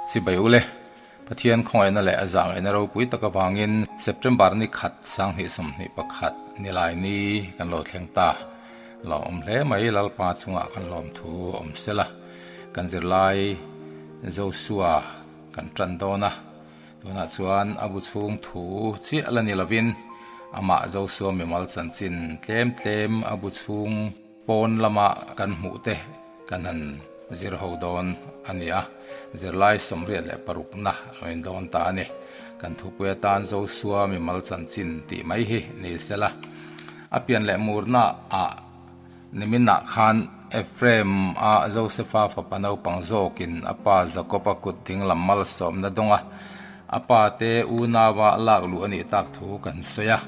Chibai ule, Pathian khawngaihna leh a zahngaihna ropui tak avangin September ni khat 2021 nilai ni kan lo thleng ta. Lawmawm hle mai Lalpa chungah kan lawmthu awm sela. Kan zirlai Joshua kan tan dawn a. Tunah chuan a bu chhung thu chiah la ni lovin amah Joshua mimal chanchin tlem tlem a bu chhung pawn lama kan hmuh te kan han zir ho dawn a ni a, zirlai 86na a lo in dawn ta a ni. Kan thupui atan Joshua mimal chanchin tih mai hi ni sela. A pian leh murna ah Niminah khan Ephraim a Josefa fapa naupang zawkin a pa Jakob-a kut dinglam malsawmna dawng a, a pa te unaua lak luh a nih tak thu kan sawi a.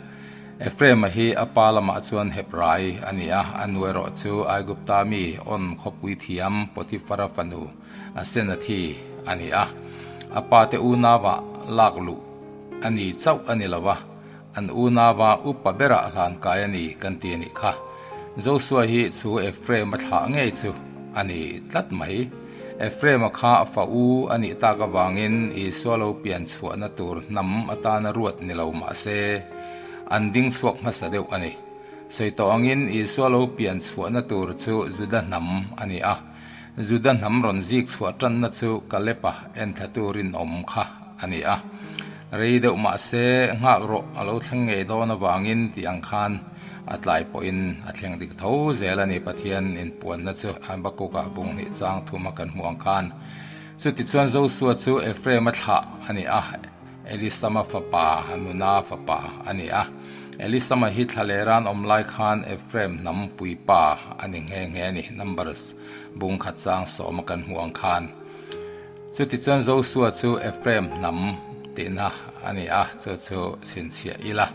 Ephraim-a hi a pa lamah chuan Hebrai a ni a, a nu erawh chu Aigupta mi On khawpui thiam Potifara fanu Asenathi a ni a. A pa te unaua lak luh a ni chauh a ni lo a. An unauva upa berah hlan kai a ni kan ti a nih kha. Joshua hi chu Ephraim-a thlah ngei chu a ni tlat mai. Ephraim-a kha fa u a nih tak avangin Isua lo pian chhuahna tur hnam atana ruat ni lo mah se, an ding chhuak hmasa deuh a ni. Sawi tawh angin Isua lo pian chhuahna tur chu Juda hnam a ni a. Juda hnam rawn zik chhuah tanna chu Kalep-a enthlatu rinawm kha a ni a. Rei deuh mah se nghak rawh a lo thleng ngei dawn avangin tih ang khan a tlai pawhin a thleng dik tho zel a ni Pathian inpuanna chu Habakkuk-ah bung hnih chang thuma kan hmuh ang khan. Chutichuan Joshua chu Ephraim-a thlah a ni a, Elisama fapa, Nuna fapa a ni a. Elisama hi thlalera'n awm lai khan Ephraim hnam puipa a ni nghe nghe a ni, Numbers bung khat chang sawma kan hmuh ang khan. Chutichuan Joshua chu Ephraim hnam tihna a ni a, chu chu chhinchhiah ila.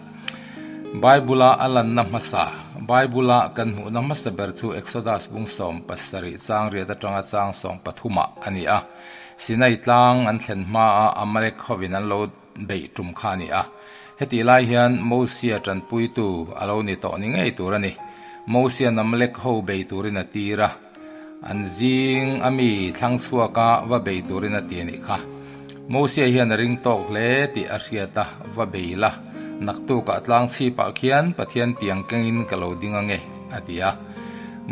Bible-a a lanna hmasa, Bible-a kan hmuhna hmasa ber chu Exodus bung 17 chang riat atanga chang 13 ah a ni a. Sinai tlang an thlen hmaah Amalek hovin an lo beih tum kha a ni a. Hetih lai hian Mosia tanpuitu a lo ni tawh ni ngei tur a ni. Mosia'n Amalek ho bei turin a tir a. An zing a mi thlang chhuaka va bei turin a ti a nih kha. Mosia hian a ring tawk hle tih a hriat a, va bei la, naktukah tlang chhipah khian Pathian tiang kengin ka lo ding ange, a ti a.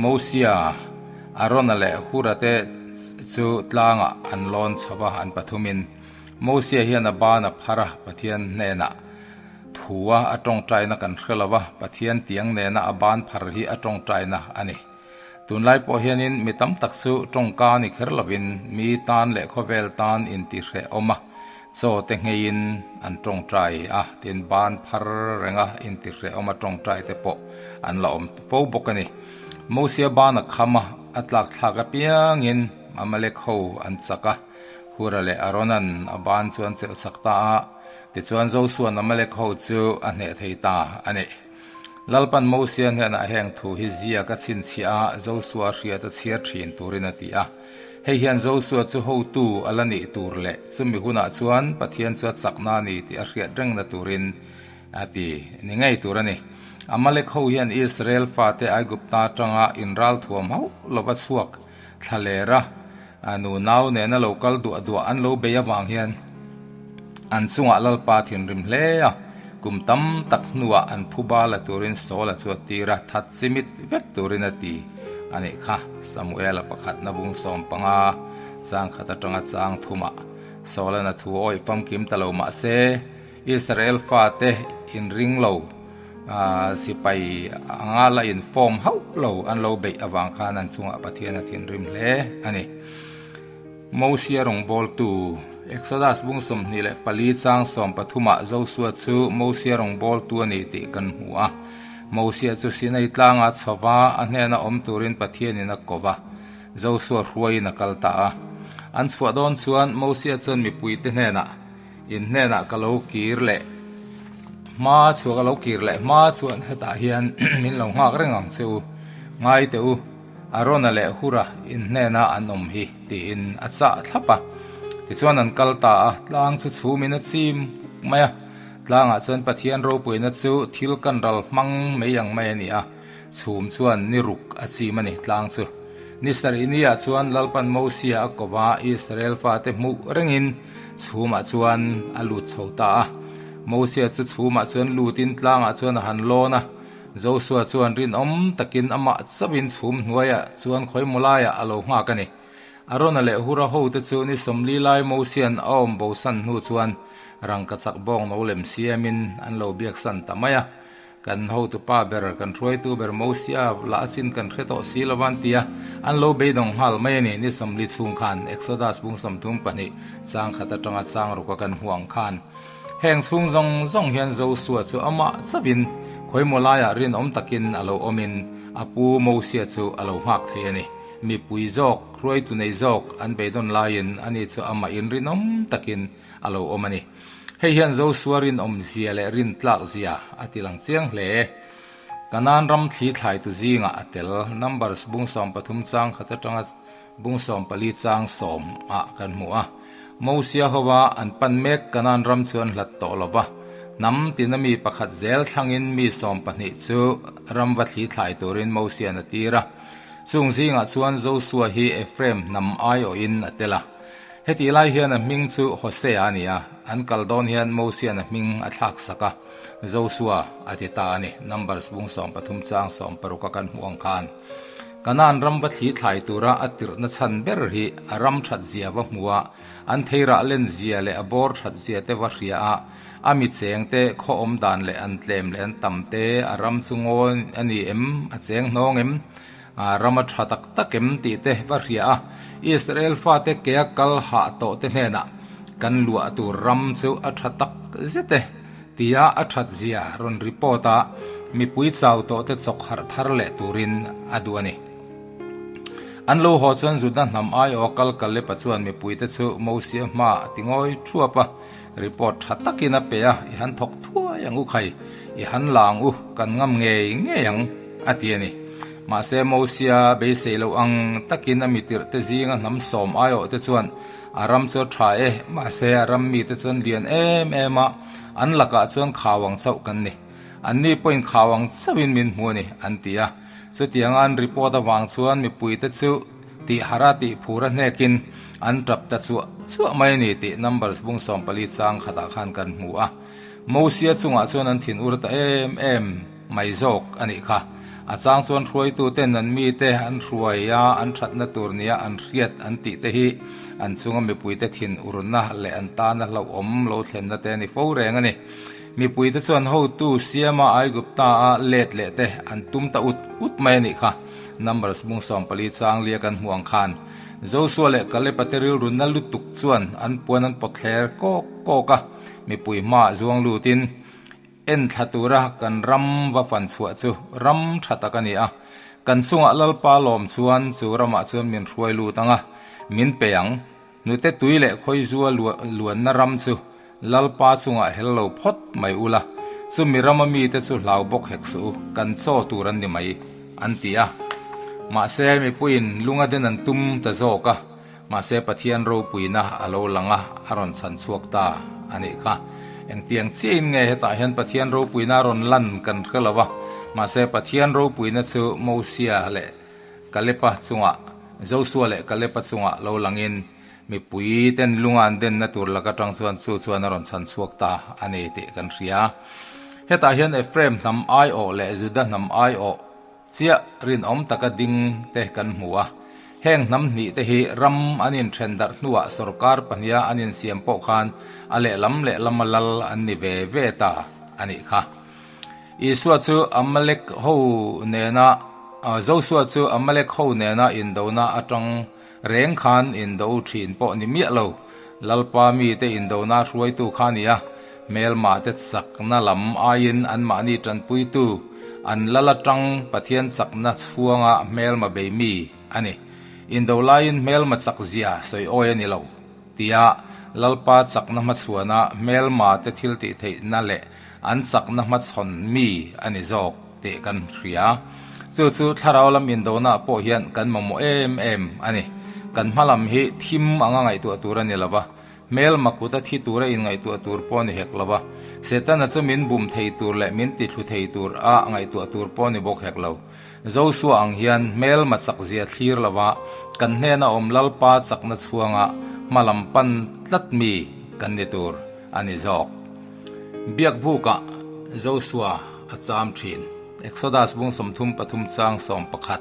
Mosia, Arona leh Hura te chu tlangah an lawn chho a, an pathumin. Mosia hian a ban a phar a, Pathian hnenah thua a tawngtaina kan hre lo va, Pathian tiang nena a ban phar hi a tawngtaina a ni. Tunlai pawh hianin mi tam tak chu tawngka ni kher lovin mi tan leh khawvel tan intihrehawm a, chaw te ngheiin an tawngtai a, tin ban phar renga intihrehawm a tawngtai te pawh an la awm fo bawk a ni. Mosia ban a kham a, a tlakthlak apiangin Amalek ho an chak a, Hura leh Arona'n a ban chu an chelhsak ta a, tichuan Josua'n Amalek ho chu a hneh thei ta a ni. Lalpan Mosia hnenah heng thu hi ziak a chhinchhiah a, Josua hriat a chhiar thin turin a ti a. Hei hian Josua chu hotu a la nih tur leh chumi hunah chuan Pathian chu a chakna a ni tih a hriat rengna turin a ti ni ngei tur a ni. Amalek ho hian Israel fate Aigupta atanga inral thuam hauh lova chhuak thlalera nunau nena lo kal duah duah an lo bei avang hian an chungah Lalpa thinrim hle a, kum tam tak hnuah an phu bala turin Saula chu a tir a, that chimit vek turin a ti a nih kha. Samuela pakhatna bung 15 chang khat atanga chang thumah Saula'n a thu awih famkim ta lo mah se, Israel fate inring lo sipai anga la inform hauh lo an lo beih avang khan an chungah Pathian a thinrim hle a ni. Mosia rawngbawltu Exodus bung 24 chang 13 ah Joshua chu Mosia rawngbawltu a ni tih kan hmu a. Mosia chu Sinai tlanga chhova a hnena awm turin Pathianin a ko va, Joshua hruaiin a kal ta a. An chhuah dawn chuan Mosia chuan mipuite hnenah, In hnenah ka lo kir leh hma chhuah ka lo kir leh hma chuan hetah hian min lo nghak reng ang che u. Ngai teh u, Arona leh Hura in hnena an awm hi tiin a chah thlap a. Tichuan an kal ta a, tlang chu chhumin a chim mai a. Tlangah chuan Pathian ropuina chu thil kan ral hmang mai ang mai a ni a, chhum chuan ni ruk a chim a ni tlang chu. Ni sarih niah chuan Lalpan Mosia a ko va, Israel fate hmuh rengin chhumah chuan a lut chho ta a. Mosia chu chhumah chuan lutin tlangah chuan a han lawn a. Josua chuan rinawm takin amah chauhin chhum hnuaiah chuan khawimaw laiah a lo nghak a ni. Arona leh Hura hote chu ni 40 lai Mosia'n a awm bosan hnu chuan rangkachak bawng no lem siamin an lo biaksan ta mai a. Kan hotupa ber, kan hruaitu ber Mosia lah asin kan hre tawh si lo van tia an lo beidawng nghal mai a ni. Ni 40 chhung khan Exodus bung 32 chang khat atanga chang ruka kan hmuh ang khan heng chhung zawng zawng hian Josua chu amah chauhin khawimaw laiah rinawm takin a lo awmin a pu Mosia chu a lo nghak thei a ni. Mipui zawk, hruaitu nei zawk an beidawn laiin ani chu amah inrinawm takin a lo awm a ni. Hei hian Josua rinawm zia leh rintlak zia a ti lang chiang hle. Kanaan ram thli thlaitu zingah a tel. Numbers bung 13 chang khat atanga bung 14 chang sawm ah kan hmu a. Mosia hova an pan mek Kanaan ram chu an hlat tawh lo va. Hnam tina mi pakhat zel thlangin mi 12 chu ram va thli thlai turin Mosia'n a tir a. Chung zingah chuan Josua hi Ephraim hnam aiawhin a tel a. Hetih lai hian a hming chu Hosea a ni a, an kal dawn hian Mosia'n a hming a thlak sak a, Josua a ti ta a ni, Numbers bung 13 chang 16 a kan hmuh ang khan. Kanaan ram va thli thlai tura a tirhna chhan ber hi a ram that zia va hmu a, an theirah len zia leh a bawr that zia te va hria a, A mi cheng te khaw awm dan leh an tlem leh an tam te, a ram chu ngawi a ni em, a cheng hnawng em, a ram a tha tak tak em tih te va hria a. Israel fate kea kal hah tawh te hnenah kan luah tur ram chu a tha tak zet e tia a that zia rawn report a, mipui chau tawh te chawk harh thar leh turin a duh a ni. An lo haw chuan Juda hnam aiawh kal Kalepa chuan mipuite chu Mosia hmaah a ti ngawi thuap a. Report tha takin a pe a, i han thawk thuai ang u khai, i han la ang u, kan ngam ngei ngei ang, a ti a ni. Mahse Mosia beisei loh ang takin a mitirh te zinga hnam sawm aiawh te chuan a ram chu a tha e, mahse a ram mite chuan lian em em a, an lakah chuan khau ang chauh kan ni. Anni pawhin khau ang chauhin min hmu a ni, an ti a. Chutianga an report avang chuan mipuite chu Tih harh a tih phur a hnekin an tap ta chuah chuah mai a ni tih Numbers bung 14 chang khatah khan kan hmu a. Mosia chungah chuan an thin ur ta em em mai zawk a nih kha. A chang chuan hruaituten an mite an hruai a, an thatna tur nia an hriat an tih te hi an chunga mipuite thin urna leh an tana hlauhawm lo thlenna te a ni fo reng a ni. Mipuite chuan hotu siama Aigupta-a let leh te an tum ta ut ut mai a nih kha. Numbers bung 14 chang lia kan hmuh ang khan Josua leh Kaleba te rilru na lutuk chuan an puan an pawt thler kawk kawk a, mipui hmaah zuang lutin en thla tura kan ram va fan chhuah chu ram tha tak a ni a, kan chungah Lalpa lawm chuan chu ramah chuan min hruai lut ang a, min pe ang. Nute tui leh khawizua luanna ram chu Lalpa chungah hel lo phawt mai ula, chumi rama mite chu hlau bawk hek suh u, kan chaw tur an ni mai, an ti a. Mahse, mipuiin lunga den an tum ta zawk a, mahse Pathian ropuina a lo lang a, a rawn chhan chhuak ta a nih kha. Engtiang chiahin nge hetah hian Pathian ropuina a rawn lan kan hre lo a, mahse Pathian ropuina chu Mosia leh Kalepa chungah, Josua leh Kalepa chungah lo langin mipui ten lunga an denna tur lak atang chuan chu chuan a rawn chhan chhuak ta a ni tih kan hria. Hetah hian Ephraim hnam aiawh leh Juda hnam aiawh chiah rinawm taka ding te kan hmu a. Heng hnam hnih te hi ram an inthen darh hnuah sorkar pahniha an insiam pawh khan a lehlam lehlama lal an ni ve ve ta a nih kha. Isua chu Amalek ho nena Josua chu Amalek ho nena indona atang reng khan indo thin pawh ni miah lo. Lalpa mite indona hruaitu kha a ni a, hmelma te chakna lam aiin anmahni tanpuitu an lal atang Pathian chakna chhuanga hmelma bei mi a ni. Indo laiin hmelma chak zia sawi awi a ni lo. Tia Lalpa chakna hmachhuana hmelma te thil tih theihna leh an chakna hmachhawn mi a ni zawk tih kan hria. Chu chu thlarau lam indona pawh hian kan mamawh em em a ni. Kan hma lam hi thim anga ngaihtuah tur a ni lo va. Hmelma kuta thi tura inngaihtuah tur pawh ni hek lo a, Setana chu min bum thei tur leh min tithlu thei tur a ngaihtuah tur pawh ni bawk hek lo. Josua ang hian hmelma chakzia thlir lo a, kan hnena awm Lalpa chakna chhuanga hma lam pan tlat mi kan ni tur a ni zawk. Biakbukah Josua a cham thin. Exodus bung 33 chang 11.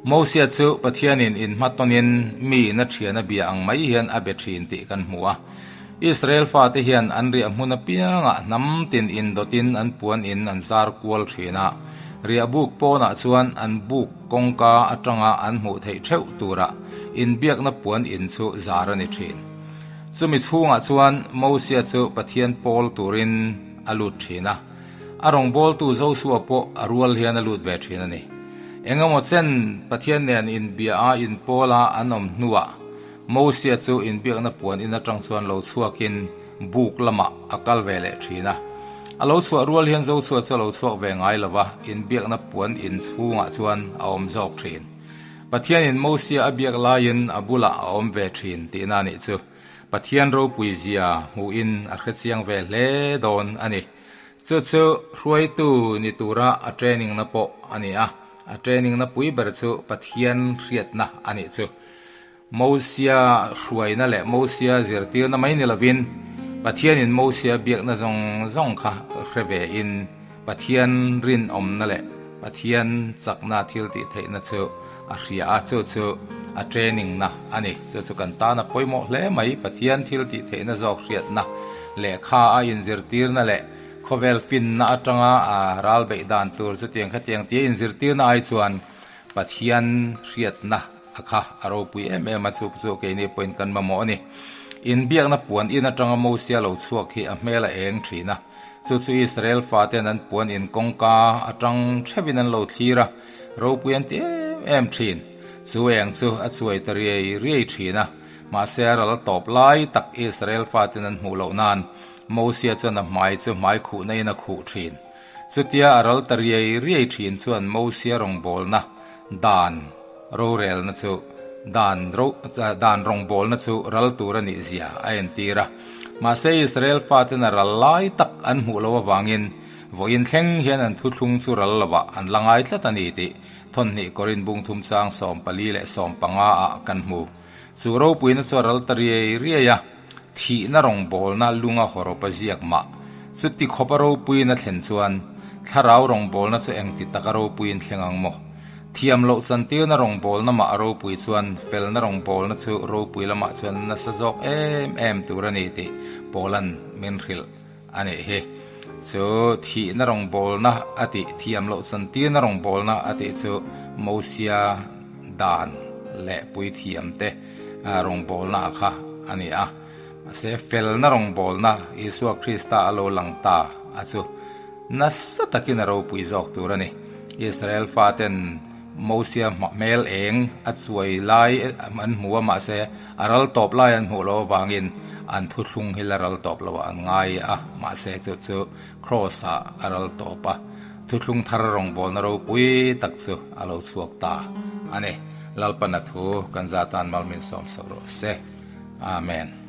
Mosia chu Pathianin inhmatawnin mi ina thian a bia ang mai hian a be thin tih kan hmu a. Israel fate hian an riah hmun apiangah hnam tin indawtin an puan in an zar kual thin a. Riah buk pawnah chuan an buk kawngka atanga an hmuh theih theuh tura inbiakna puan in chu zar a ni thin. Chumi chhungah chuan Mosia chu Pathian pawl turin a lut thin a. A rawngbawltu Josua pawh a rual hian a lut ve thin a ni. Engemaw chen Pathian nen inbia a inpawl a an awm hnuah Mosia chu inbiakna puan in atang chuan lo chhuakin buk lamah a kal ve leh thin a. A lo chhuah rual hian Josua chu a lo chhuak ve ngai lo va, inbiakna puan in chhungah chuan a awm zawk thin. Pathianin Mosia a biak laiin a bulah a awm ve thin tihna a nih chu. Pathian ropui zia hmuhin a hrechiang ve hle dawn a ni. Chu chu hruaitu ni tura a training na pawh a ni a, a training na pui ber chu Pathian hriatna a nih chu. Mosia hruaina leh Mosia zirtirna mai ni lovin Pathianin Mosia biakna zawng zawng kha hre ve in Pathian rinawmna leh Pathian chakna thil tih theihna chu a hria a, chu chu a training na a ni. Chu chu kan tan a pawimawh hle mai, Pathian thil tih theihna zawk hriatna, lehkha a inzirtirna leh khawvel finna atanga a ral beih dan tur chutiang khatiang tia inzirtirna ai chuan Pathian hriatna a kha a ropui em em a, chu chu keini pawhin kan mamawh a ni. Inbiakna puan in atanga Mosia lo chhuak hi a hmel a eng thin a. Chu chu Israel faten an puan in kawngka atang theuhin an lo thlir a, ropui an ti em em thin. Chu eng chu a chuai ta riai riai thin a, mahse a ral tawp lai tak Israel faten an hmuh loh nan Mosia chuan a hmai chu hmai khuhna in a khuh thin. Chutia a ral ta riai riai thin chuan Mosia rawngbawlna dan rorelna chu dan dan rawngbawlna chu ral tur a nih zia a entir a. Mahse Israel faten a ral lai tak an hmuh loh avangin vawiin thleng hian an thuthlung chu ral lovah an la ngai tlat a ni tih Thawnhnih Korin bung thum chang 14 leh 15 ah kan hmu. Chu ropuina chu a ral ta riai riai a. Thihna rawngbawlna lunga hawrawp a ziak mah. Chuti khawpa ropuiin a thlen chuan thlarau rawngbawlna chu engti taka ropuiin thleng ang maw? Thiam loh chantirna rawngbawlna mah a ropui chuan felna rawngbawlna chu ropui lamah chuan nasa zawk em em tur a ni tih Paula'n min hrilh a nih hi. Chu thihna rawngbawlna a tih, thiam loh chantirna rawngbawlna a tih chu Mosia dan leh puithiamte rawngbawlna a kha a ni a. Mahse felna rawngbawlna Isua Krista a lo lang ta a chu nasa takin a ropui zawk tur a ni. Israel faten Mosia hmel eng a chuai lai an hmu a, mahse a ral tawp lai an hmuh loh avangin an thuthlung hi la ral tawp loh ah an ngai a, mahse chu chu Kraws ah a ral tawp a, thuthlung thar rawngbawlna ropui tak chu a lo chhuak ta a ni. Lalpana thu kan zatan mal min sawm sak rawh se. Amen.